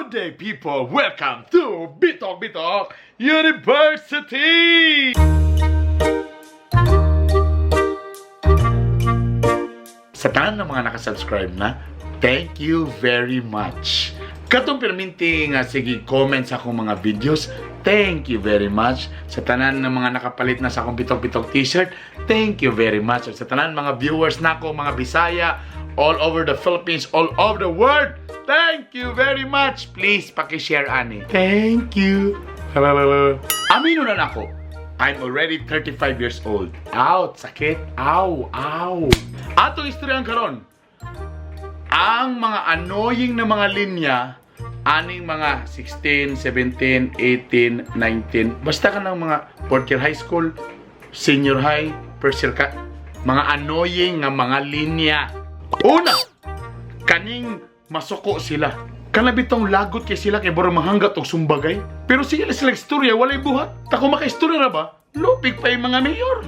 Good day, people! Welcome to Bitok Bitok University! Sa tanan ng mga nakasubscribe na, thank you very much. Katong perminti nga sige comment sa akong mga videos, thank you very much. Sa tanan ng mga nakapalit na sa akong Bitok Bitok t-shirt, thank you very much. At sa tanan mga viewers nako, mga Bisaya, all over the Philippines, all over the world, thank you very much. Please, pakishare ani. Thank you. Amino na nako. I'm already 35 years old. Out, sakit. Ow, ow. Atong istoryahan karon. Ang mga annoying na mga linya aning mga 16, 17, 18, 19, basta ka ng mga fourth year high school, senior high, first year ka, mga annoying nga mga linya. Una, kaning masuko sila. Kana bitong lagot kay sila kay baro mahanggat og sumbagay. Pero sige na sila istorya, walay buhat. Ta kung makaistorya ra ba, lupig pa yung mga mayor.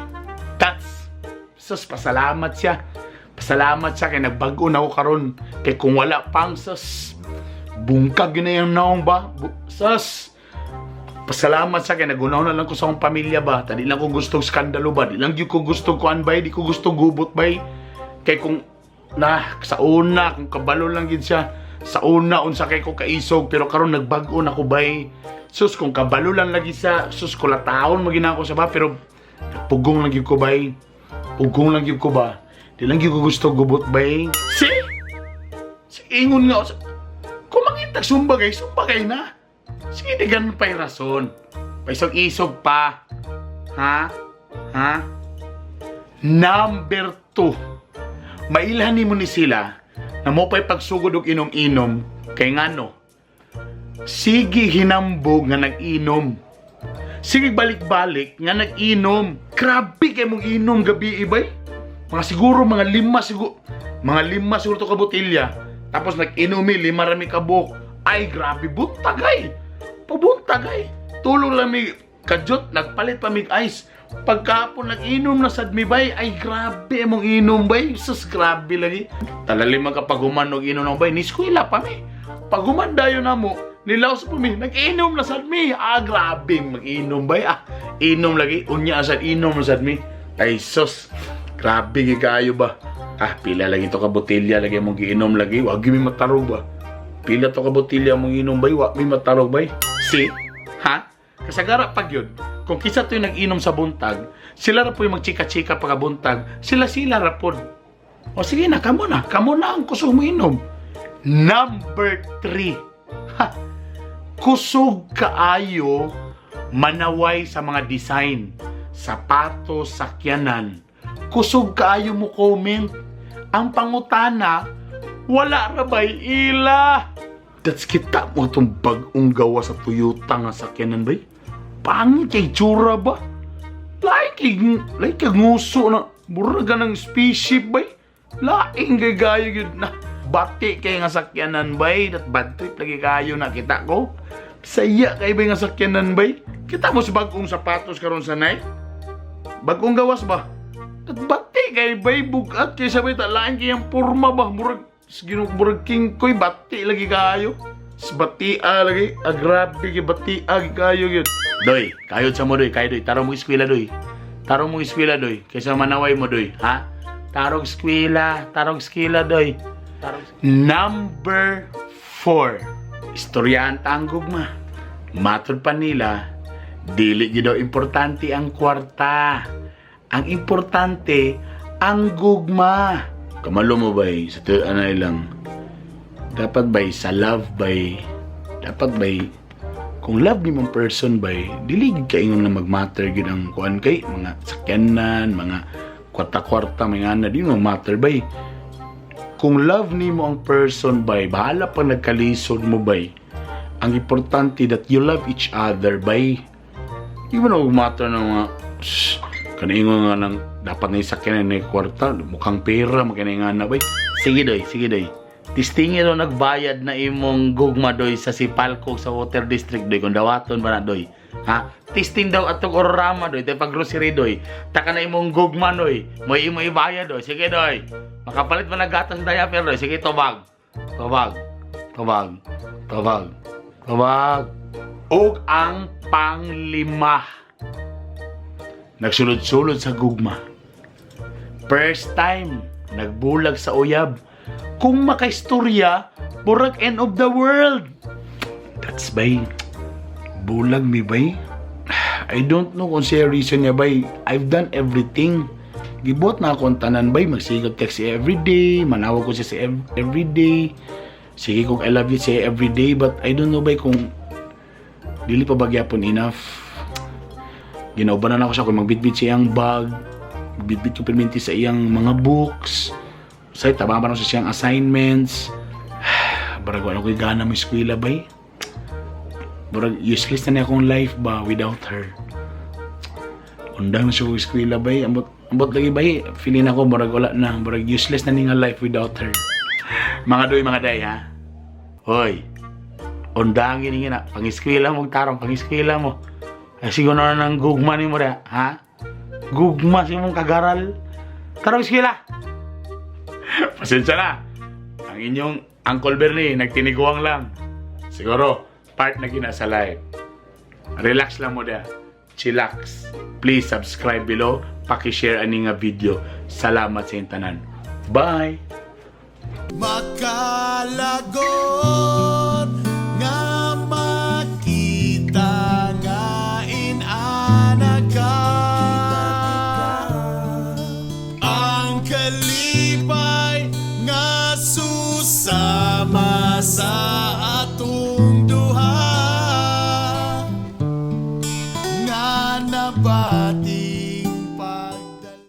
That's sus, pasalamat siya. Pasalamat siya kay nagbago na ako karon. Kay kung wala pang sus, bungkag yun na yung naong ba? Sus, pasalamat sa kay nagunaw na lang ko sa akong pamilya ba. Tadi lang ko gusto skandalo ba. Di lang gyud ko gusto kuan bay, di ko gusto gubot bay. Kay kung na sa una kung kabalo lang gid siya sa una unsa kay ko kaisog, pero karon nagbago na ko bay. Sus, kung kabalo lang lagi sa sus, kulataon magina ako sa ba, pero pugong lang gyud ko bay, pugong lang gyud ko ba. Di lang gyud ko gusto gubot bay. Si si ingon nga kung mangitag sumbagay, sumbagay na. Sige, di ganun pa'y rason. Paisog-isog pa. Ha? Ha? Number 2. Mailhan nimo ni sila na mo pa'y pagsugod og inom-inom kay ngano. Sige hinambog nga nag-inom. Sige balik-balik nga nag-inom. Grabe kay mong inom gabi ibay. Mga siguro mga lima siguro to ka botelya. Tapos nag-inomi lima rami ka buok. Ay grabe buntagay. Pabuntagay. Tulong lang mi kadyot, nagpalit pa mig ice. Pagkapon nag-inom na sad mi bay, ay grabe among inom bay. Sus, grabe lagi. Talalim man kapag human og inom na bay, ni eskwela pa mi. Pag human dayon na mo, nilaos pa mi, nag-inom na sad mi. Ah, grabe mag-inom bay. Ah, inom lagi, unya sad inom na sad mi. Ay sus, grabe gyud kaayo ba. Ah, pila lagi to ka botelya lagi mong giinom lagi, wa gyud mi matarog ba. Pila to ka botelya mong inom bay, wa mi matarog bay. Si? Ha? Kasagara pag yun, kung kisa to yung nag-inom sa buntag, sila ra po yung magchika-chika pagkabuntag, sila-sila ra po. O sige na, kamo na, kamo na ang kusog mo inom. Number 3. Ha! Kusog kaayo manaway sa mga design, sapatos, sakyanan. Kusog kaayo mo comment. Ang pangutana, wala ra bay ila. That's kita mo itong bagong gawa sa Toyota nga sakyanan bay. Pangit kay tsura ba? Like kay nguso na mura ka ng spaceship bay. Laing kay gayo yun na. Bati kay nga sakyanan bay. Dat bad trip lagi kayo na kita ko. Saya kay bay nga sakyanan bay. Kita mo sa bagong sapatos karon sa Nike? Bagong gawas ba? At bati kay bay bugat kay sabay ta lain kay ang porma ba, murag ginoo, murag king koy, bati lagi kayo. Batia lagi, ah, grabe kay batia gi kayo gyud. Doy, kayod sa mo doy, kayo doy, tarong mo eskwela doy. Tarong mo eskwela doy, kaysa manaway mo doy, ha? Tarong eskwela doy. Tarong. Number 4. Istoryahan ta ang gugma. Matod pa nila, dili gyud daw importante ang kwarta. Ang importante, ang gugma. Kamalo mo bay, sa anay lang. Dapat bay, sa love bay, dapat bay, kung love ni mong person bay, dili gid kaingon nga magmatter gid ang kuan kay mga sakyanan, mga kwarta-kwarta, mga ana, di mo matter bay. Kung love nimo ang person bay, bahala pa nagkalisod mo bay. Ang importante that you love each other bay. Di mo na matter ng mga shh, kanaingon nga ng dapat na isakyanan ni kwarta, mukhang pera, makinaingan na bay. Sige doy, sige doy. Tistingi daw nagbayad na imong gugma doy sa Sipalco sa Water District doy kung dawaton ba na doy. Ha? Tisting daw atong Ororama doy, tay pag grocery doy. Taka na imong gugma doy. Mo imo ibayad doy. Sige doy. Makapalit man naggatas diaper doy. Sige, tubag. Tubag. Tubag. Tubag. Tawag. Ug ang panglima. Nagsulod-sulod sa gugma. First time, nagbulag sa uyab. Kung makaistorya, murag end of the world. That's bay. Bulag mi, bay. I don't know kung siya reason niya, bay. I've done everything. Gibuhat na ako ang tanan, bay. Magsigot text siya everyday. Manawag ko siya sa everyday. Sige kung "I love you" siya everyday. But I don't know, bay, kung dili pa ba gyapon enough. Ginaubanan ako siya kung magbitbit siya iyang bag. Bitbit ko perminti sa iyang mga books. Say, taba pa na sa siyang assignments. Barag wala ko'y gana mo eskwela, bay. Barag useless na niya akong life ba without her. Undang na siya ko eskwela, bay. Ambot, ambot lagi, bay. Feeling ako barag wala na. Barag useless na ni nga life without her. Mga doy, mga day, ha? Hoy. Undangin niya na. Pangiskwela mo, tarong, pangiskwela mo. Ay, siguro na ng gugma ni mo rin, ha? Gugma si mong kagaral. Tarong, eskwela! Pasensya na. Ang inyong Uncle Bernie, nagtiniguang lang. Siguro, part na gina sa life. Relax lang mo da. Chillax. Please subscribe below. Paki-share ani nga video. Salamat sa inyong tanan. Bye! Makalagot nga makita nga inana ka. Ang kalipay nga susama sa ato.